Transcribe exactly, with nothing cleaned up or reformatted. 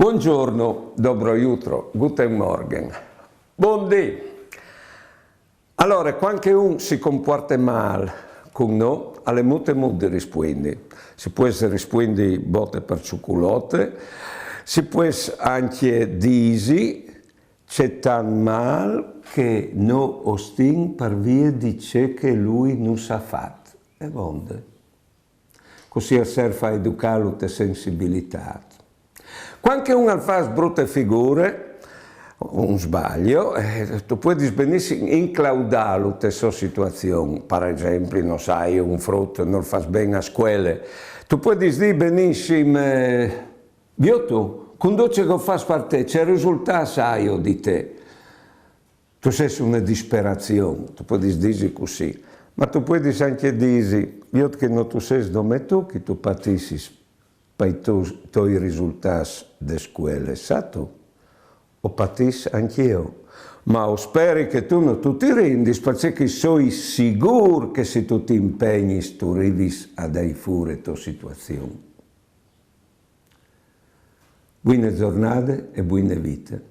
Buongiorno, dobro jutro, guten Morgen. Bundì. Alore, cuant che un si compuarte mâl cun nô, al è mût e mût di rispuindi. Si pues rispuindi bote par ciuculote, si pues ancje dîsi ce tant mâl che nô o stin par vie di ce che lui nus à fat. E vonde. Cussì al serf a educâlu te sensibilitât. Cuant che un al fâs brute figure, un sbalio, eh, tu puedis benissim inclaudâlu te sô situazion. Par esempli, no sai, un frut nol fâs ben a scuele. Tu puedis dî benissim, eh, viôt tu, cun dut ce che o fâs par te, ce risultâts aio di te? Tu sês une disperazion, tu puedis dîsi cussì, ma tu puedis ancje dîsi, viôt che no tu sês dome tu che tu patissis pai to-, toi risultâts de scuele, sâstu? O patìs ancje jo. Ma o speri che tu no tu ti rindis, parcè che o soi sigûr che se tu ti impegnis tu rivis a dâi fûr de tô situazion. Buine zornade e buine vite.